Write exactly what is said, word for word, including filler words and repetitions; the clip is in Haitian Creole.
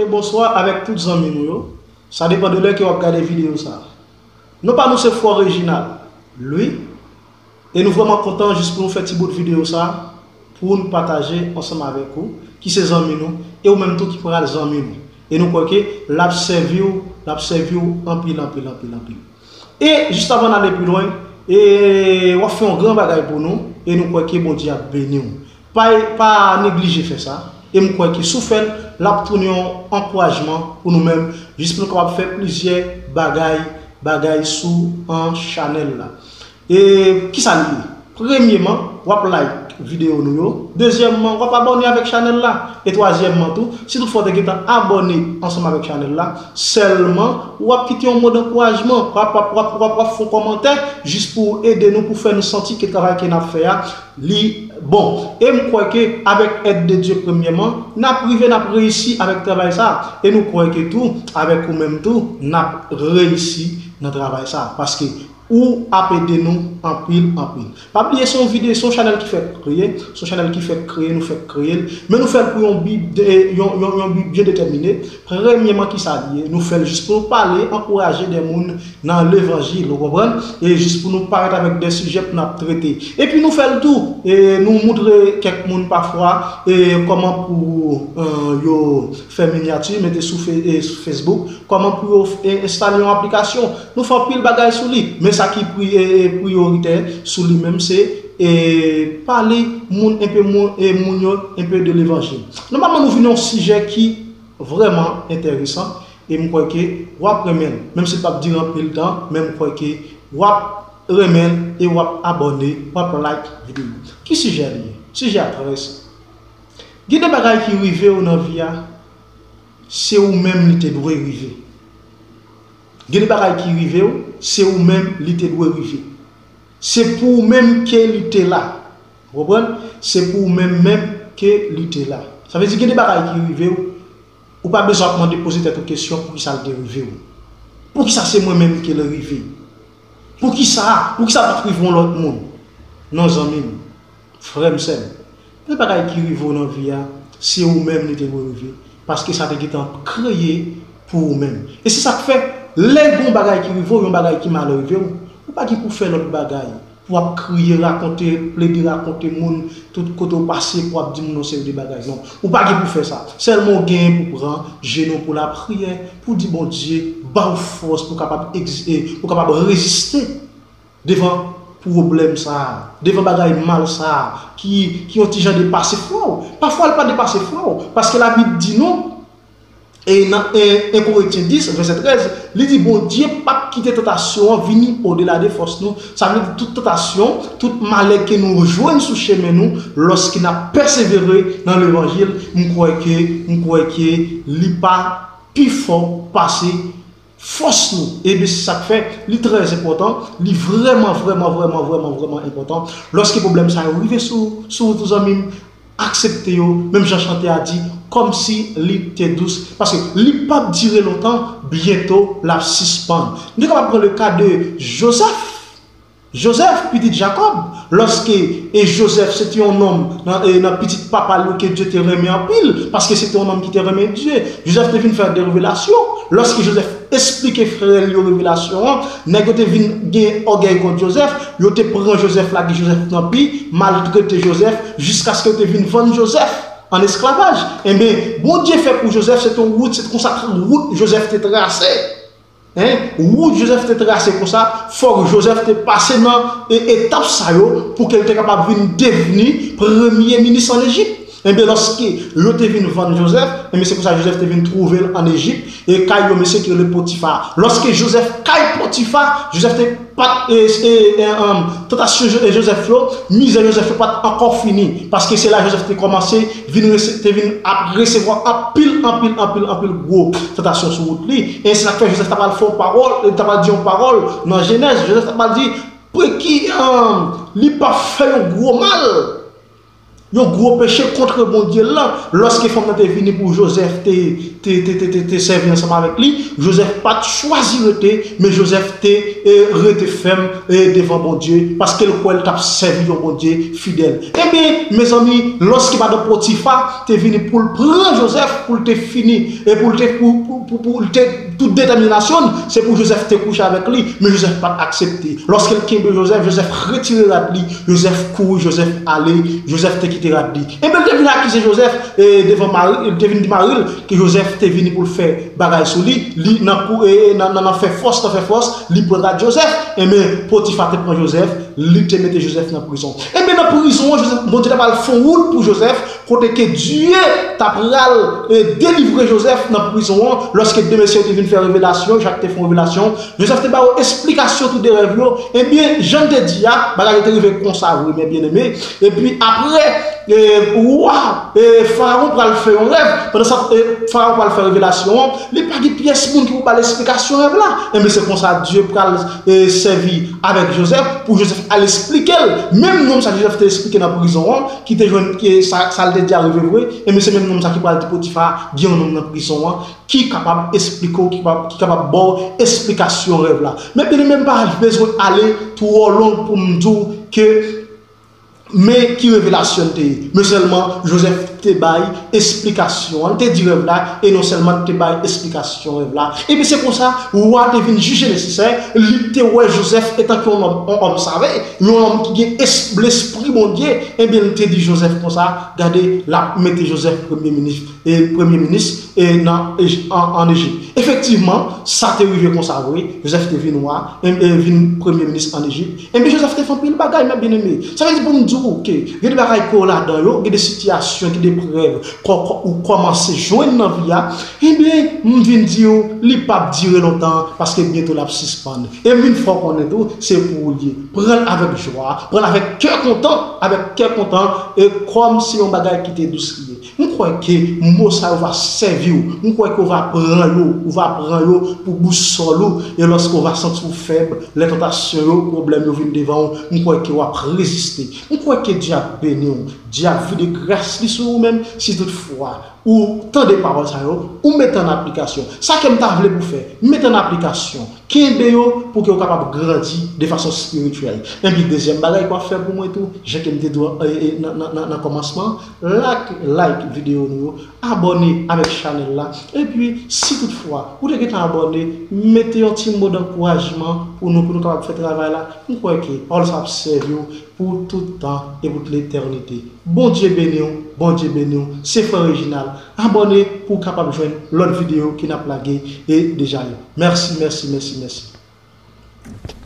E bonswa avèk tout zanmi nou yo. Sa depann de lè ke w ap gade videyo sa. Non pa nou se Frè Reginald Louis. E nou vrèman kontan jis pou nou fè ti bout videyo sa pou n pataje ansanm avèk ou ki se zanmi nou, e ou menm tou ki pral zanmi nou. E nou kwè ke l ap sèvi w, l ap sèvi w anpil, anpil, anpil, anpil. E jis avan n ale pi lwen, e w ap fè yon gran bagay pou nou, e nou kwè ke Bondye ap beni w. Pa, pa neglije fè sa, e m kwè ke si w fè l, l ap tounen yon ankourajman pou nou menm, jis pou nou kapab fè plizyè bagay, bagay sou an chanèl la. E kisa l ye? Premyeman, w ap like videyo nou yo. Dezyèmman, w ap abòne avèk chanèl la. E twazyèmman tou, si toutfwa w te gentan abòne ansanm avèk chanèl la, sèlman w ap kite yon mo dankourajman. W ap, w ap, w ap, w ap, w ap fè yon kòmantè jis pou ede nou, pou fè nou santi ke travay ke n ap fè a, li bon. E m kwè ke avèk èd de Dye, premyèman, n ap rive, n ap reyisi avèk travay sa a. E nou kwè ke tou, avèk ou menm tou, n ap reyisi nan travay sa a. Paske ou ap ede nou anpil, anpil. Pa bliye, se yon videyo, se yon chanèl ki fèk kreye, se yon chanèl ki fèk kreye, nou fèk kreye l, men nou fè l pou yon bi, de, yon, yon, yon bi byen detèmine. Premyèman, kisa li ye? Nou fè l jis pou nou pale, ankouraje de moun nan levanjil, ou konprann? E jis pou nou parèt avèk de sijè pou n ap trete. Epi nou fè l tou, e nou moutre kèk moun pafwa, e kòman pou, e, yo fè minyati, mete sou Fe-, e, sou Facebook, kòman pou yo, e, enstale yon aplikasyon. Nou fè anpil bagay sou li, men sa ki pri-, e, e, priyoritè sou li menm, se, e, pale moun enpe, moun, e, moun yo enpe de levanjil. Nòmalman, nou vin yon sijè ki vrèman enteresan, e m kwè ke w ap renmen l. Menm si l p ap dire anpil tan, men m kwè ke w ap renmen l e w ap abòne, w ap like videyo. Ki sijè li ye? Sijè a trè senp. Gen de bagay ki rive w nan vi a, se ou menm li te dwe rive. Gen de bagay ki rive w, se ou menm li te dwe rive. Se pou ou menm ke li te la. Ou konprann? Se pou ou menm menm ke li te la. Sa vle di gen de bagay ki rive w, ou pa bezwen ap mande poze tèt ou kesyon poukisa l te rive w. Poukisa se mwen menm ke l rive? Poukisa? Poukisa pa t rive yon lòt moun? Non, zanmi m. Frè m, sè m, gen bagay ki rive w nan vi a, se ou menm li te dwe rive, paske sa te gentan kreye pou ou menm. E se sa k fè, lè gen yon bagay ki rive w, yon bagay ki mal rive w, ou pa gen pou fè lòt bagay, pou w ap kriye, rakonte, plede rakonte moun tout kote w pase, pou w ap di moun yon seri de bagay. Non, ou pa gen pou fè sa. Sèlman ou genyen pou pran jenou w, pou lapriyè, pou di Bondye ba w fòs pou kapab egzi-, e, pou kapab reziste devan pwoblèm sa a, devan bagay mal sa a, ki, ki yon ti jan depase fwa w. Pafwa, l pa depase fwa w, paske Labib di nou, e nan en, en Korentyen dis, vèsè trèz, li di, Bondye p ap kite tantasyon an vini odela de fòs nou. Sa vle di, tout tantasyon, tout malè ke nou jwenn sou chemen nou, lòske n ap pèsevere nan levanjil, m kwè ke, m kwè ke li pa pi fò pase fòs nou. Ebyen, se sa k fè li trè enpòtan, li vrèman, vrèman, vrèman, vrèman, vrèman enpòtan. Lòske pwoblèm sa yo rive sou, sou wout ou, zanmi m, aksepte yo, menm jan chante a di, kòmsi li te dous, paske li p ap dire lontan, byento l ap sispann. Nou te kapab pran le ka de Jozèf. Jozèf, pitit Jakòb, lòske, e Jozèf, se te yon nonm nan, e nan pitit papa l yo ke Dye te renmen anpil, paske se te yon nonm ki te renmen Dye. Jozèf te vin fè de revelasyon. Lòske Jozèf esplike frè l yo revelasyon an, nèg yo te vin gen ògèy kont Jozèf, yo te pran Jozèf, lage Jozèf nan pi, maltrete Jozèf, jiskaske yo te vin vann Jozèf an esklavaj. Enben, Bondye fè pou Jozèf, se te yon wout, se konsa wout Jozèf te trase. Hein? Wout Jozèf te trase konsa, fòk Jozèf te pase nan e, etap sa yo pou ke l te kapab vin devni premye minis an Ejip. Enben, lòske yo te vin vann Jozèf, enben, se konsa Jozèf te vin twouve l an Ejip, e kay yon mesye ki rele Potifa. Lòske Jozèf kay Potifa, Jozèf te pa t, e, e, e, um, tantasyon Jo-, e Jozèf yo, mizè Jozèf yo pa t ankò fini, paske se la Jozèf te kòmanse vin rese-, te vin ap resevwa anpil, anpil, anpil, anpil gwo tantasyon sou wout li. E se sa k fè Jozèf ta pral fè yon pawòl, li ta pral di yon pawòl nan Jenèz. Jozèf ta pral di, pou ki, um, li pa fè yon gwo mal. yon gwo peche kont Bondye lan, lòske fanm nan te vini pou Jozèf te, te, te, te, te, te sèvi ansanm avèk li, Jozèf pa t chwazi rete, men Jozèf te, e, rete fèm, e, devan Bondye, paske l kwè l t ap sèvi yon Bondye fidèl. Ebyen, mezanmi, lòske madanm Potifa te vini pou l pran Jozèf, pou l te fini, e pou l te, pou, pou, pou, pou l te, tout detèminasyon l, se pou Jozèf te kouche avèk li, men Jozèf pa t aksepte. Lòske l kenbe Jozèf, Jozèf retire rad li, Jozèf kouri, Jozèf ale, Jozèf te kite rad li. Ebyen, l te vin akize Jozèf, e, devan mari, l te vin di mari l ke Jozèf te vini pou l fè bagay sou li, li nan kou, e, nan, nan, nan fè fòs, nan fè fòs, li pran rad Jozèf. Ebyen, Potifa te pran Jozèf, li te mete Jozèf nan prizon. Ebyen, nan prizon an, Jozèf, Bondye t ap al fè yon wout pou Jozèf, kote ke Dye ta pral, e, delivre Jozèf nan prizon an, lòske de mesye yo te vin fè revelasyon, chak te fè yon revelasyon. Jozèf te ba yo esplikasyon tou de rèv yo. Ebyen, jan m te di a, bagay yo te rive konsa vre, men byeneme. Epi apre, e, wa, e, Farawon pral fè yon rèv. Pandan sa, e, Farawon pral fè revelasyon an, li pa gen pyès moun ki pou ba l esplikasyon rèv la. Ebyen, se konsa Dye pral, e, sèvi avèk Jozèf pou Jozèf al esplike l. Menm nonm sa Jozèf te esplike nan prizon an, ki te jwenn, ki sa, sa l te di a rive vre, ebyen, se menm nonm sa ki pral di Potifa, gen yon nonm nan prizon an, ki kapab esplike w, ki kapab, ki kapab ba w esplikasyon rèv la. Men byeneme, m pa bezwen ale twò long pou m di w ke men ki revelasyon l te ye. Men sèlman, Jozèf te bay esplikasyon an. L te di rèv la, e non sèlman l te bay esplikasyon rèv la. Epi se konsa, wa te vin jije nesesè, li te wè Jozèf etanke yon nonm, yon òm save, yon nonm ki gen es-, lespri Bondye. Ebyen, l te di Jozèf konsa, gade, l ap mete Jozèf premye minis, e premye minis, e nan Ej-, an, an Ejip. Efektivman, sa te rive konsa vre. Jozèf te vin wa, e, e vin premye minis an Ejip. Ebyen, Jozèf te fè anpil bagay, men byeneme. Sa vle di pou m di w ke gen de bagay ke w ladan yo, gen de sitiyasyon, gen de prèv, kò, kò, ou kòmanse jwenn nan vi a, ebyen, m vin di w, li p ap dire lontan, paske byento l ap sispann. E m vin fè w konnen tou, se pou ou l ye. Pran l avèk jwa, pran l avèk kè kontan, avèk kè kontan, e kòm se yon bagay ki te dous li ye. M kwè ke mo sa yo va sèvi w. M kwè ke w va pran yo, ou va pran yo pou bousòl ou. E lòske w va santi w fèb, lè tantasyon yo, pwoblèm yo vin devan w, m kwè ke w ap reziste. M kwè ke Dye ap beni w. Dye ap vide gras li sou ou menm, si toutfwa ou tande pawòl sa yo, ou mete an aplikasyon. Sa ke m ta vle pou w fè, mete an aplikasyon. Kenbe yo pou ke w kapab grandi de fason espirityèl. Epi dezyèm bagay ke w ap fè pou mwen tou, jan ke m te di w, e, e, nan, nan, nan, nan kòmansman, like, like videyo nou yo, abòne avèk chanèl la. Epi, si toutfwa ou te gentan abòne, mete yon ti mo dankourajman pou nou, pou nou kapab fè travay la. M kwè ke pawòl sa ap sèvi w pou tout tan e pou tout letènite. Bondye beni w, Bondye beni w. Se frè Reginald. Abòne pou w kapab jwenn lòt videyo ke n ap lage e deja yo. Mèsi, mèsi, mèsi, mèsi.